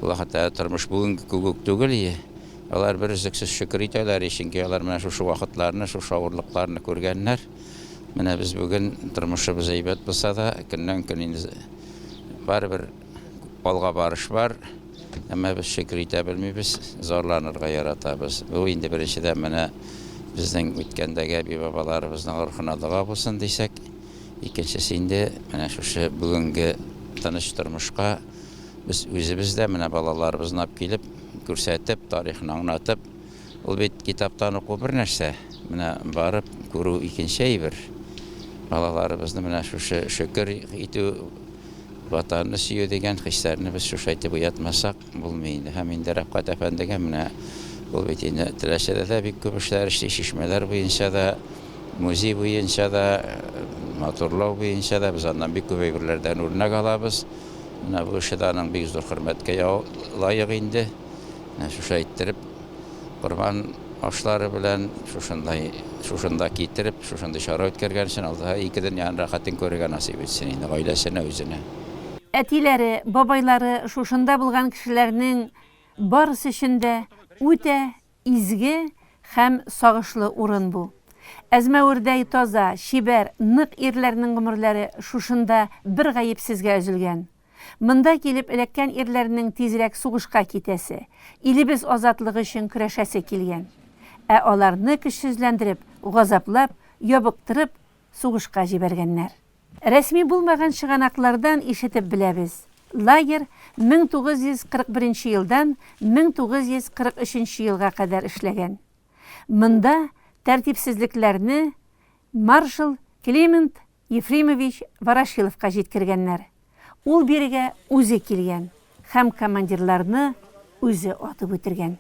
Ул вакытта тормыш бүгенге кебек үк түгел ие. Алар бер өзлексез шөкер итәләр, чөнки алар менә шушы вакытларны, шушы авырлыкларны күргәннәр. Менә без бүген тормышыбыз әйбәт булса да, көннән-көн инде барыбер Алга барыш бар, әмма без шөкер итә белмибез, зарланырга яратабыз. Бу инде беренчедән менә безнең үткәндәге әби-бабаларыбызның рухына дога булсын дисәк, икенчесе инде менә шушы бүгенге тыныч тормышка без үзебез дә менә балаларыбызны алып килеп, күрсәтеп, тарихын аңлатып, ул бит китаптан уку бер нәрсә, менә барып күрү икенче әйбер. Балаларыбызны менә шушы шөкер итү Ватанны сөю дигән хисләрне без шушы әйтеп уятмасак, булмый инде. Һәм инде Рәфкать әфәндегә менә ул бит инде Теләчедә дә бик күп эшләр эшли, чишмәләр буенча да, музей буенча да, матурлау буенча да без аннан бик күп әйберләрдән үрнәк алабыз. Менә бу эше дә аның бик зур хөрмәткә лаек инде. Менә шушы әйттереп, Корбан ашлары белән шушындай, шушында китереп, шушындый чара үткәргән өчен Аллаһы ике дөньяның рәхәтен күрергә насыйп итсен инде гаиләсенә, үзенә. Әтиләре, бабайлары шушында булган кешеләрнең барысы өчен дә үтә изге һәм сагышлы урын бу. Әзмәвердәй таза, чибәр, нык ирләрнең гомерләре шушында бер гаепсезгә өзелгән. Монда килеп эләккән ирләрнең тизрәк сугышка китәсе, илебез азатлыгы өчен көрәшәсе килгән. Ә аларны көчсезләндереп, газаплап, ябыктырып, сугышка җибәргәннәр. Рәсми булмаган чыганаклардан ишетеп беләбез, лагерь 1941 елдан 1943 елга кадәр эшләгән. Монда тәртипсезлекләрне маршал Климент Ефремович Ворошиловка җиткергәннәр. Ул бирегә үзе килгән һәм командирларны үзе атып үтергән.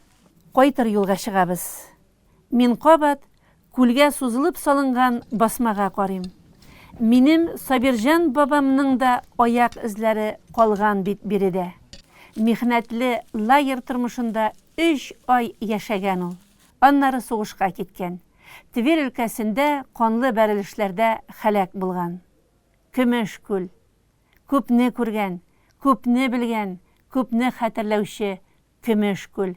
Кайтыр юлга чыгабыз. Мин кабат күлгә сузылып салынган басмага карыйм. Минем Сабирҗан бабамның да аяк эзләре калган бит биредә. Михнәтле лагерь тормышында өч ай яшәгән ул. Аннары сугышка киткән. Тверь өлкәсендә канлы бәрелешләрдә һәлак булган. Көмеш күл. Күпне күргән, күпне белгән, күпне хәтерләүче Көмеш күл.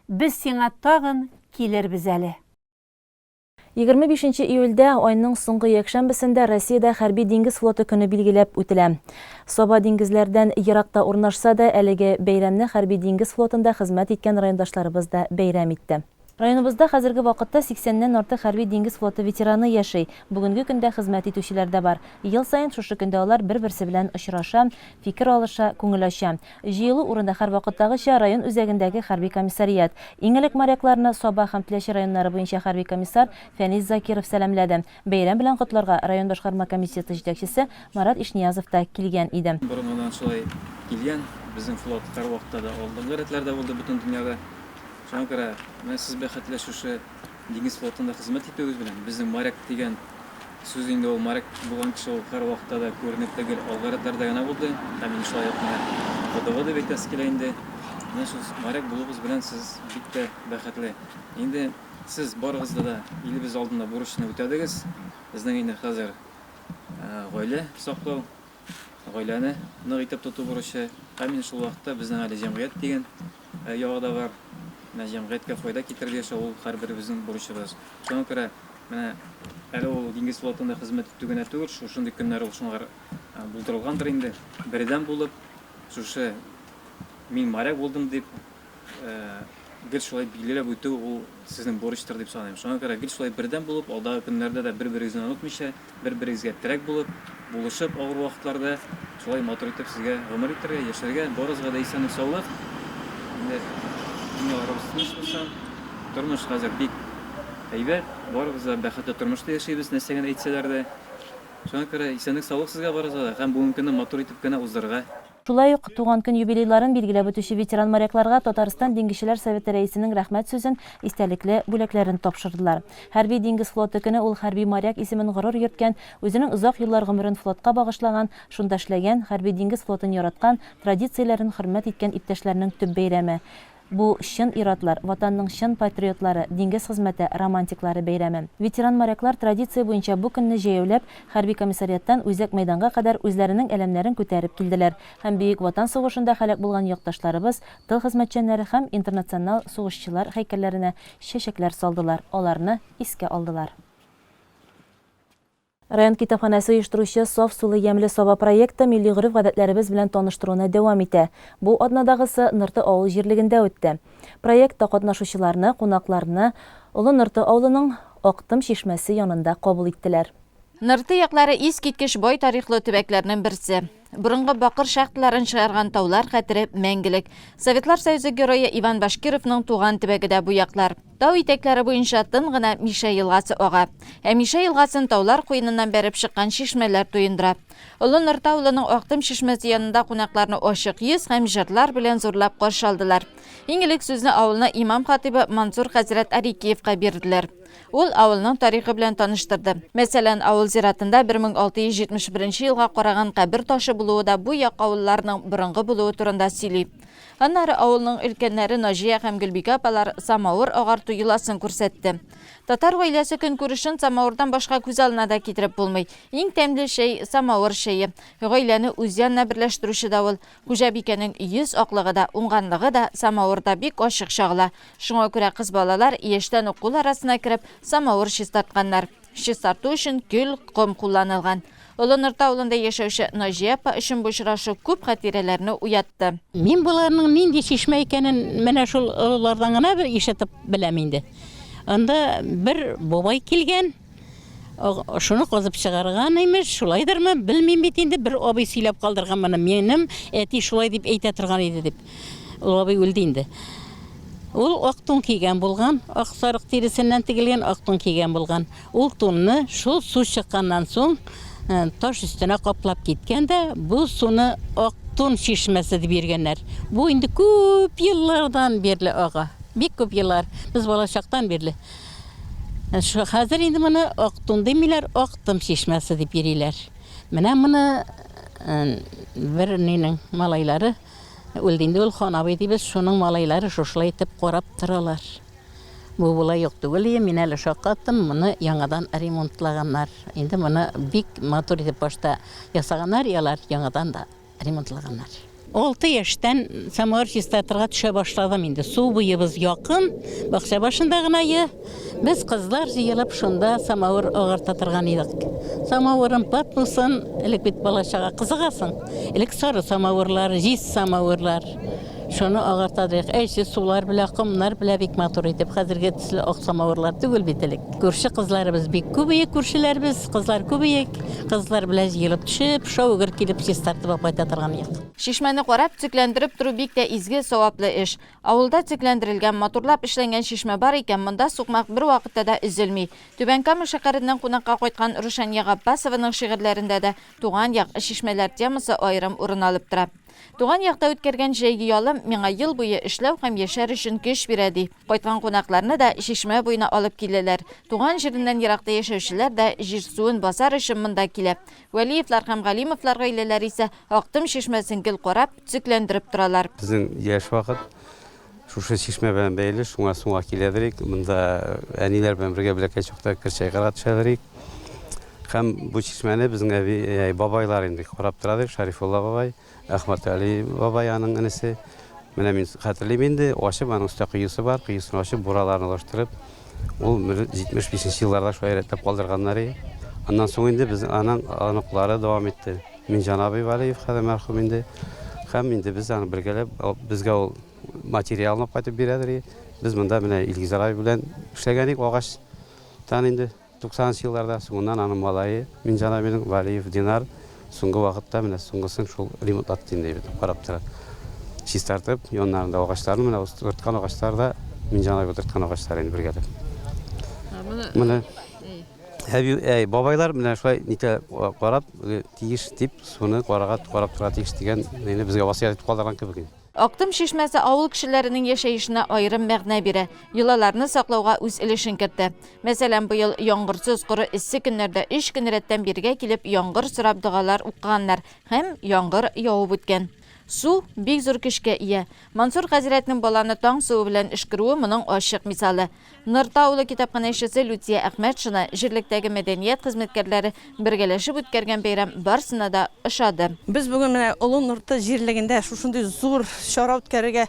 Без сиңа тагын килербез әле. 25 нче июльдә, айның соңгы якшәмбесендә Россиядә Хәрби диңгез флоты көне билгеләп үтелә. Саба диңгезләрдән еракта урнашса да, әлеге бәйрәмне Хәрби диңгез флотында хезмәт иткән райондашларыбыз да бәйрәм итте. Районыбызда хәзерге вакытта сиксәннән артык хәрби диңгез флоты ветераны яши, бүгенге көндә хезмәт итүчеләр дә бар. Ел саен шушы көндә алар бер-берсе белән очраша, фикер алыша, күңел ача. Җыелу урыны һәрвакыттагыча район үзәгендәге хәрби комиссариат. Иң элек морякларны Саба һәм Теләче районнары буенча хәрби комиссар Фәнис Закиров сәламләде. Бәйрәм белән котларга район башкарма комитеты җитәкчесе Марат Ишниязов та килгән иде. Борынгыдан шулай килгән, безнең флот һәрвакытта да алдынгы рәтләрдә булды бөтен дөньяда. Шуңа күрә менә сез бәхетле шушы диңгез флотында хезмәт итүегез белән. Безнең моряк дигән сүз инде ул моряк булган кеше ул һәрвакытта да күренекле гел алгы рәтләрдә генә булды. Һәм инде шулай ук менә ВДВ дип әйтәсе килә инде. Менә шул моряк булуыгыз белән сез бик тә бәхетле. Инде сез барыгыз да илебез алдында бурычны үтәдегез. Безнең инде хәзер гаилә саклау, гаиләне нык итеп тоту бурычы. Һәм инде шул вакытта безнең әле җәмгыять дигән ягы да бар. Менә җәмгыятькә файда китерергә яшәү ул һәрберебезнең бурычыбыз. Шуңа күрә менә әле ул диңгез флотында хезмәт итү генә түгел, шушындый көннәр ул шуңар булдырылгандыр инде. Бердәм булып, шушы мин моряк булдым дип гел шулай билгеләп үтү ул сезнең бурычтыр дип саныйм. Шуңа күрә гел шулай бердәм булып, алдагы көннәрдә дә бер-берегезне онытмыйча, бер-берегезгә терәк булып, булышып авыр вакытларда шулай матур итеп сезгә гомер итәргә, яшәргә, барыгызга да исәнлек-саулык. Инде дөньяларыбыз тыныч булсын. Тормыш хәзер бик әйбәт, барыбыз да бәхетле тормышта яшибез, нәрсә генә әйтсәләр дә. Шуңа күрә исәнлек-саулык сезгә барыгызга да һәм бүгенге көнне матур итеп кенә уздырырга. Шулай ук туган көн юбилейларын билгеләп үтүче ветеран морякларга Татарстан Диңгезчеләр советы рәисенең рәхмәт сүзен, истәлекле бүләкләрен тапшырдылар. Хәрби диңгез флоты көне ул хәрби моряк исемен горур йөрткән, үзенең озак еллар гомерен флотка багышлаган, шунда эшләгән, хәрби диңгез флотын яраткан, традицияләрен хөрмәт иткән иптәшләренең төп бәйрәме. Бу, чын ир-атлар, Ватанның чын патриотлары, диңгез хезмәте романтиклары бәйрәме. Ветеран моряклар традиция буенча бу көнне җәяүләп, хәрби комиссариаттан үзәк мәйданга кадәр үзләренең әләмнәрен күтәреп килделәр һәм Бөек Ватан сугышында һәлак булган якташларыбыз, тыл хезмәтчәннәре һәм интернационал сугышчылар һәйкәлләренә чәчәкләр салдылар, аларны искә алдылар. Район китапханәсе оештыручы Саф сулы ямьле Саба проекты милли гореф-гадәтләребез белән таныштыруны дәвам итә. Бу атнадагысы Нырты авыл җирлегендә үтте. Проектта катнашучыларны, кунакларны Олы Нырты авылының Актым чишмәсе янында кабул иттеләр. Нырты яклары искиткеч бай тарихлы төбәкләрнең берсе. Борынгы бакыр шахталарын чыгарган таулар хәтере мәңгелек. Советлар Союзы Герое Иван Башкировның туган төбәге дә бу яклар. Тау итәкләре буенча тын гына Мишә елгасы ага. Ә Мишә елгасын таулар куеныннан бәреп чыккан чишмәләр туендыра. Олы Нырты авылының Актым чишмәсе янында кунакларны ачык йөз һәм җырлар белән зурлап каршы алдылар. Иң элек сүзне авылны имам-хатыйбы Мансур хәзрәт Арикиевка бирделәр. Ул авылның тарихы белән таныштырды. Мәсәлән, авыл зиратында 1671 елга караган кабер ташы булуы да бу як авылларының борынгы булуы турында сөйли. Аннары авылның өлкәннәре Наҗия һәм Гөлбикә апалар самавыр агарту йоласын күрсәтте. Татар гаиләсе көнкүрешен самавырдан башка күз алдына да китереп булмый. Иң тәмле чәй, самавыр чәе. Гаиләне үз янына берләштерүче дә ул. Хуҗабикәнең йөз аклыгы да, уңганлыгы да самавырда бик ачык чагыла. Шуңа күрә кыз балалар яшьтән үк кул арасына кереп, самавыр чистартканнар. Чистарту өчен көл, ком кулланылган. Олы Нырты авылында яшәүче Наҗия апа өчен бу очрашу күп хатирәләрне уятты. Мин боларның нинди чишмә икәнен менә шул олылардан гына бер ишетеп беләм инде. Анда бер бабай килгән, Шуны казып чыгарган, имеш, шулайдырмы, белмим бит инде, бер абый сөйләп калдырган моны, минем әти шулай дип әйтә торган иде дип. Ул абый үлде инде. Ул ак тун кигән булган, ак сарык тиресеннән тегелгән ак тун кигән булган. Ул тунны шул су чыкканнан соң таш өстенә каплап киткән дә, бу суны Ак тун чишмәсе дип йөргәннәр. Бу инде күп еллардан бирле ага, бик күп еллар, без балачактан бирле. Хәзер инде моны Актун димиләр, Актым чишмәсе дип йөриләр. Менә моны бер нинең малайлары Үлде инде ул, Хан абый дибез, шуның малайлары шушылай итеп карап торалар. Бу болай ук түгел ие, мин әле шаккаттым, моны яңадан ремонтлаганнар. Инде моны бик матур итеп башта ясаганнар, и алар яңадан да ремонтлаганнар. Алты яшьтән самовар чистартырга төшә башладым инде. Су буебыз якын, бакча башында гына е. Без кызлар җыелып шунда самавыр агарта торган идек. Самавырын, патмусын, элек бит бала-чага кызыгасың. Элек сары самавырлар, җиз самавырлар. Шуны агарта идек. Әче сулар белә, комнар белә бик матур итеп. Хәзерге төсле ак самавырлар түгел бит элек. Күрше кызларыбыз бик күп иек, күршеләребез, кызлар күп иек. Кызлар белән җыелып төшеп, шау-гөр килеп чистартып алып кайта торган идек. Чишмәне карап, төзекләндереп тору бик тә изге, саваплы эш. Авылда төзекләндерелгән, матурлап эшләнгән чишмә бар икән, монда сукмак бервакытта да өзелми. Түбән Кама шәһәреннән кунакка кайткан Рушания Габбасованың шигырьләрендә дә туган як, чишмәләр темасы аерым урын алып тора. Туган якта үткәргән җәйге ялым миңа ел буе эшләү һәм яшәр өчен көч бирә, ди. Кайткан кунакларны да чишмә буена алып киләләр. Туган җиреннән еракта яшәүчеләр дә җир-суын басар өчен монда килә. Вәлиевлар һәм Галимовлар гаиләләре исә Актым чишмәсен гел карап, төзекләндереп торалар. Безнең яшь вакыт шушы чишмә белән бәйле, шуңа суга киләдер идек. Монда әниләр белән бергә бәләкәй чакта кер чайкарга төшәдер идек. Һәм бу чишмәне безнең әби, бабайлар инде карап тора дип, Шәрифулла бабай, Әхмәтгали бабай аның энесе. Менә мин хәтерлим инде, ачып, аның өстә коесы бар, коесын ачып, бураларны алыштырып, ул 75 нче елларда шулай рәтләп калдырганнар иде. Аннан соң инде без аның оныклары дәвам итте. Минҗан абый Вәлиев хәзер мәрхүм инде. Һәм инде без аны бергәләп, безгә ул материалны алып кайтып бирәдер. Без монда менә Илгизәр абый белән эшләгән идек агачтан инде. 90 нчы елларда, соңыннан аның малае Минҗан абыйның, Вәлиев Динар, соңгы вакытта менә соңгысын шул ремонтлатты инде бит, карап тора. Чистартып, яннарында агачларны, менә утырткан агачлар да Минҗан абый утырткан агачлар инде бергәләп. Менә әби, әй, бабайлар менә шулай нитә карап, тиеш дип, суны карага карап торырга тиеш дигән, инде безгә васыять итеп калдырган кебек инде. Актым чишмәсе авыл кешеләренең яшәешенә аерым мәгънә бирә, йолаларны саклауга үз өлешен кертә. Мәсәлән, быел яңгырсыз, коры, эссе көннәрдә өч көн рәттән бирегә килеп яңгыр сорап догалар укыганнар һәм яңгыр явып үткән. Су, бик зур көчкә ия. Мансур хәзрәтнең баланы таң суы белән өшкерүе моның ачык мисалы. Нырты авылы китапханәчесе Люция Әхмәтшина, җирлектәге мәдәният хезмәткәрләре бергәләшеп үткәргән бәйрәм барысына да ошады. Без бүген менә Олы Нырты җирлегендә шушындый зур чара үткәрергә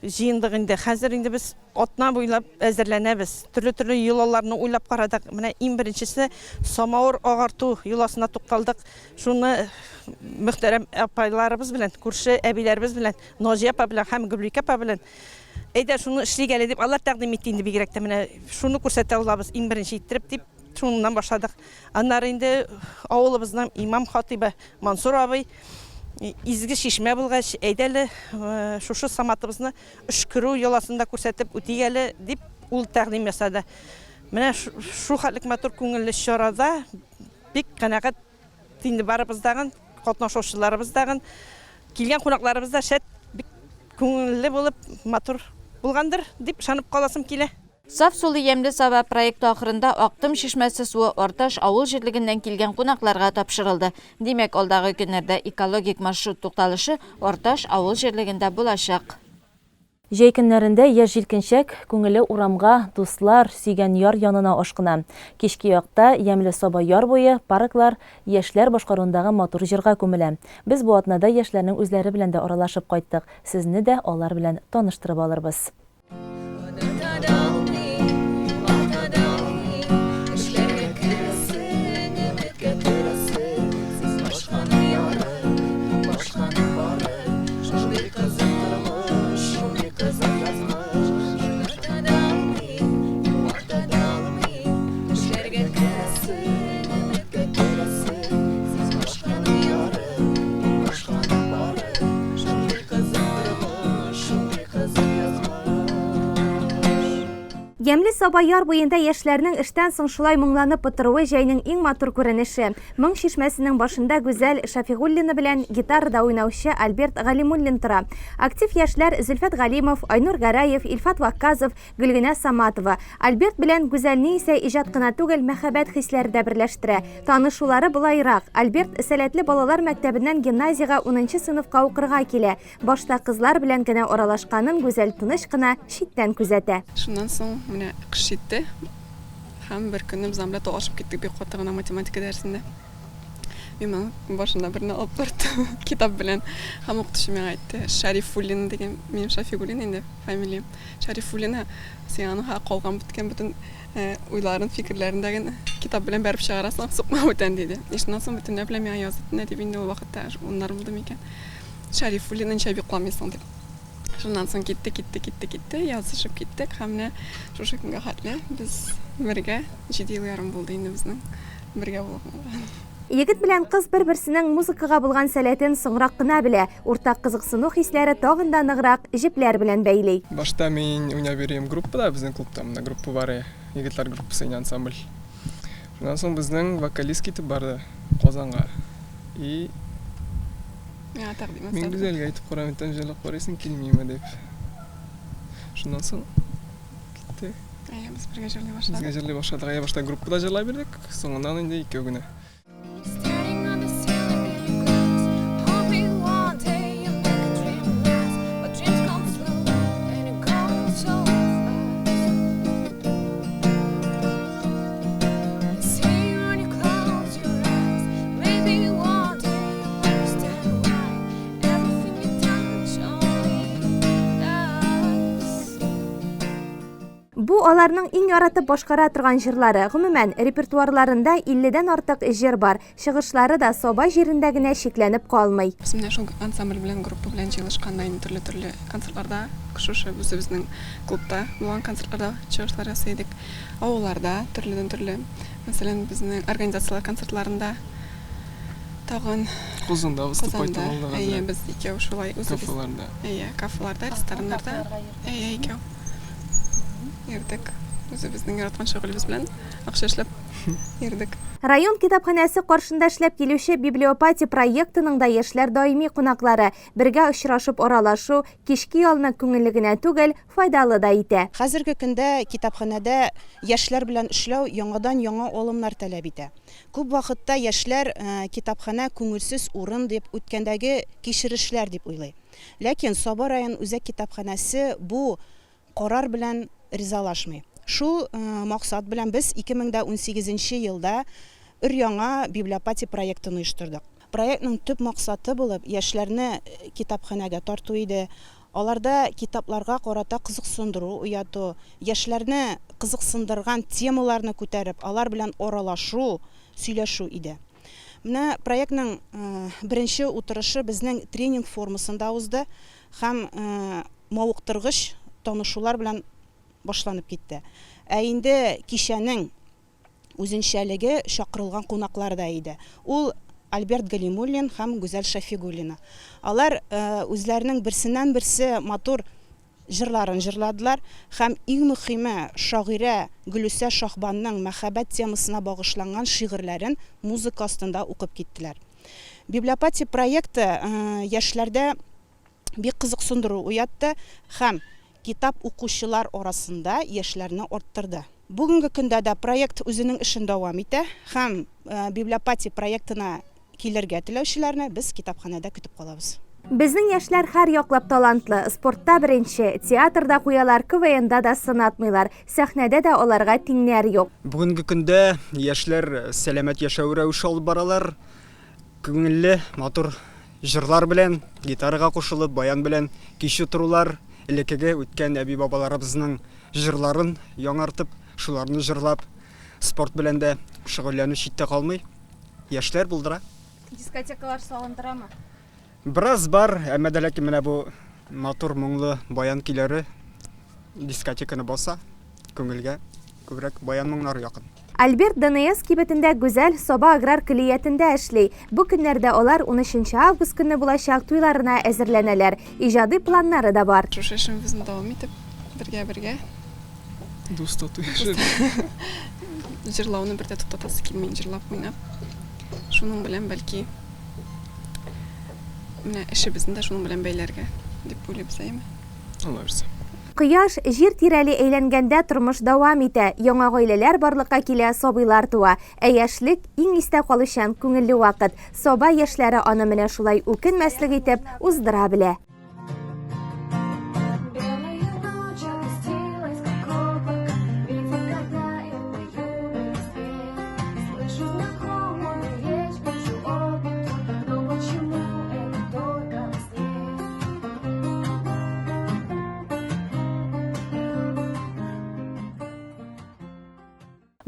җыендык инде. Хәзер инде без атна буйлап әзерләнәбез. Төрле-төрле йолаларны уйлап карадык. Менә иң беренчесе самавыр агарту йоласына тукталдык. Шуны мөхтәрәм апайларыбыз белән, күрше әбиләребез белән, Наҗия апа белән һәм Гөлбикә апа белән Әйдә, шуны эшлик әле, дип, алар тәкъдим итте инде бигрәк тә. Менә шуны күрсәтә алабыз иң беренче иттереп, дип, шуннан башладык. Аннары инде авылыбызның имам хатыйбы Мансур абый, изге чишмә булгач, әйдә әле, шушы Саматыбызны өшкерү йоласын да күрсәтеп үтик әле, дип, ул тәкъдим ясады. Менә шул хәтлек матур күңелле чарада бик канәгать Инде барыбыз дагын, катнашучыларыбыз дагын, килгән кунакларыбыз да шәт бик күңелле булып, матур булгандыр дип ышанып каласым килә. Саф сулы ямьле Саба проекты ахырында Актым чишмәсе суы Арташ авыл җирлегеннән килгән кунакларга тапшырылды. Димәк, алдагы көннәрдә экологик маршрут тукталышы Арташ авыл җирлегендә булачак. Җәй көннәрендә яшь-җилкенчәк күңеле урамга, дуслар, сөйгән яр янына ашкына. Кичке якта ямьле Саба яр буе, парклар яшьләр башкаруындагы матур җырга күмелә. Без бу атнада яшьләрнең үзләре белән дә аралашып кайттык, сезне дә алар белән таныштырып алырбыз. Оныта да алмыйм, югалта да алмыйм, Эшләргә керәсең, өметкә торасың, Сез башканы ярып, башканы барып, Шундый кызык тормыш, шундый кызык язмыш. Оныта да алмыйм, югалта да алмыйм, Эшләргә керәсең, өметкә торасың, Сез башканы ярып, башканы барып, Шундый кызык тормыш, шундый кызык язмыш. Ямьле Саба яр буенда яшьләрнең эштән соң шулай моңланып утыруы җәйнең иң матур күренеше. Моң чишмәсенең башында Гүзәл Шәфигуллина белән гитарада уйнаучы Альберт Галимуллин тора. Актив яшьләр Зөлфәт Галимов, Айнур Гәрәев, Илфат Вакказов, Гөлгенә Саматова. Альберт белән Гүзәлне исә иҗат кына түгел, мәхәббәт хисләре дә берләштерә. Танышулары болайрак, Альберт сәләтле балалар мәктәбеннән гимназиягә унынчы сыйныфка укырга килә. Башта кызлар белән генә аралашканын Гүзәл тыныч кына читтән күзәтә. Шуннан соң менә кыш җитте һәм бер көнне без аның белән талашып киттек бик каты гына математика дәресендә. Мин аның башына берне алып тарттым китап белән һәм укытучы миңа әйтте, Шәрифуллина дигән, минем Шәфигуллин инде фамилиям, Шәрифуллина, син аның калган беткән бөтен уйларын, фикерләрен дә генә китап белән бәреп чыгарасың, сукма бүтән, диде. И шуннан соң бөтенләй белән миңа язды төнлә дип инде ул вакытта уннар булды микән. Шәрифуллина ничә йокламыйсың дип. Шуннан соң китте, китте, китте, китте, язышып киттек һәм менә шушы көнгә хәтле без бергә, җиде ел ярым булды инде безнең бергә булганга. Егет белән кыз бер-берсенең музыкага булган сәләтен соңрак кына белә, уртак кызыксыну хисләре тагын да ныграк җепләр белән бәйли. Башта мин уйнап йөрим группада, безнең клубта монда группа бар, егетләр группасы инде ансамбль. Шуннан соң безнең вокалист китеп барды Казанга. И Миңа тәкъдим ясады. Мин Гүзәлгә әйтеп карам, әйтәм, җырлап карыйсың килмиме дип. Шуннан соң китте. Әйе, без бергә җырлый башладык. Безгә җырлый башладык. Әйе, башта группада җырлай бирдек, соңыннан инде икәү генә. Бу аларның иң яратып башкара торган җырлары. Гомумән, репертуарларында 50 дән артык җыр бар. Чыгышлары да Саба җирендә генә чикләнеп калмый. Без менә шул ансамбль белән, группа белән җыелышканда инде төрле-төрле концертларда, шушы үзебезнең клубта булган концертларда чыгышлар ясый идек. Авылларда төрледән-төрле, мәсәлән, безнең организацияләр концертларында тагын Казанда выступать Казанда, итеп алдык әйе, әзрәк. без икәү шулай үзебез. Кафеларда. Әйе, кафеларда, рестораннарда. Әйе, икәү. Йөрдек. Үзебезнең яраткан шөгылебез белән акча эшләп йөрдек. Район китапханәсе каршында эшләп килүче Библиопати проектының да яшьләр даими кунаклары. Бергә очрашып аралашу, кичке ялны күңелле генә түгел, файдалы да итә. Хәзерге көндә китапханәдә яшьләр белән эшләү яңадан-яңа алымнар таләп итә. Күп вакытта яшьләр китапханә күңелсез урын дип, үткәндәге кичерешләр дип уйлый. Ләкин Саба район үзәк китапханәсе бу карар белән ризалашмый. Шул максат белән без 2018 нче елда өр-яңа Библиопати проектын оештырдык. Проектның төп максаты булып яшьләрне китапханәгә тарту иде, аларда китапларга карата кызыксындыру уяту, яшьләрне кызыксындырган темаларны күтәреп, алар белән аралашу, сөйләшү иде. Менә проектның беренче утырышы безнең тренинг формасында узды һәм мавыктыргыч танышулар белән башланып китте. Ә инде кичәнең үзенчәлеге чакырылган кунаклар да иде. Ул Альберт Галимуллин һәм Гүзәл Шәфигуллина. Алар үзләренең берсеннән-берсе матур җырларын җырладылар һәм иң мөхиме, шагыйрә Гөлүсә Шаһбанның мәхәббәт темасына багышланган шигырьләрен музыка астында укып киттеләр. Библиопати проекты яшьләрдә бик кызыксындыру уятты һәм китап укучылар арасында яшьләрне арттырды. Бүгенге көндә дә проект үзенең эшен дәвам итә һәм Библиопати проектына килергә теләүчеләрне без китапханәдә көтеп калабыз. Безнең яшьләр һәр яклап талантлы, спортта беренче, театрда куялар, КВНда да сынатмыйлар, сәхнәдә дә аларга тиңнәр юк. Бүгенге көндә яшьләр сәламәт яшәү рәвеше алып баралар. Күңелле, матур җырлар белән, гитарага кушылып, баян белән кич утырулар, элеккеге үткән әби-бабаларыбызның җырларын яңартып, шуларны җырлап, спорт белән дә шөгыльләнү читтә калмый. Яшьләр булдыра. Дискотекалар сагындырамы? Бераз бар, әмма дә ләкин менә бу матур, моңлы баян көйләре дискотеканы баса, күңелгә күбрәк баян моңнары якын. Альберт ДНС кибетендә Гүзәл Саба аграр көллиятендә эшли. Бу көннәрдә алар унөченче август көнне булачак туйларына әзерләнәләр. Иҗади планнары да бар. Шушы эшебезне дәвам итеп, бергә-бергә. Дус тату яшәргә. Җырлауны бер дә туктатасы килми, җырлап уйнап. Шуның белән бәлки менә эшебезне дә шуның белән бәйләргә дип уйлыйбыз, әйеме? Алла бирсә. Кояш җир тирәли әйләнгәндә тормыш дәвам итә, яңа гаиләләр барлыкка килә, сабыйлар туа. Ә яшьлек, иң истә калучан, күңелле вакыт. Саба яшьләре аны менә шулай үкенмәслек итеп уздыра белә.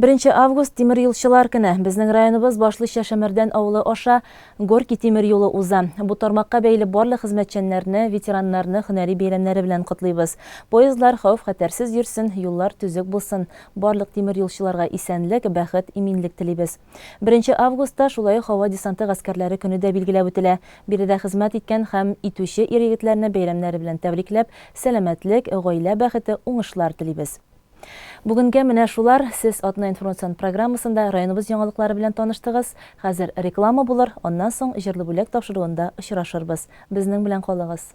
Беренче август тимер юлчылар көне. Безнең районыбыз башлыча Шәмәрдән авылы аша Горький тимер юлы уза. Бу тармакка бәйле барлык хезмәтчәннәрне, ветераннарны һөнәри бәйрәмнәре белән котлыйбыз. Поездлар хәвеф-хәтәрсез йөрсен, юллар төзек булсын. Барлык тимер юлчыларга исәнлек, бәхет, иминлек телибез. Беренче августта шулай ук һава десанты гаскәрләре көне дә билгеләп үтелә. Биредә хезмәт иткән һәм итүче ир-егетләрне бәйрәмнәре белән тәбрикләп, сәламәтлек, гаилә бәхете, уңышлар телибез. Бүгенгә менә шулар. Сез Атна информацион программасында районыбыз яңалыклары белән таныштыгыз. Хәзер реклама булыр, аннан соң Җырлы бүләк тапшыруында очрашырбыз. Безнең белән калыгыз.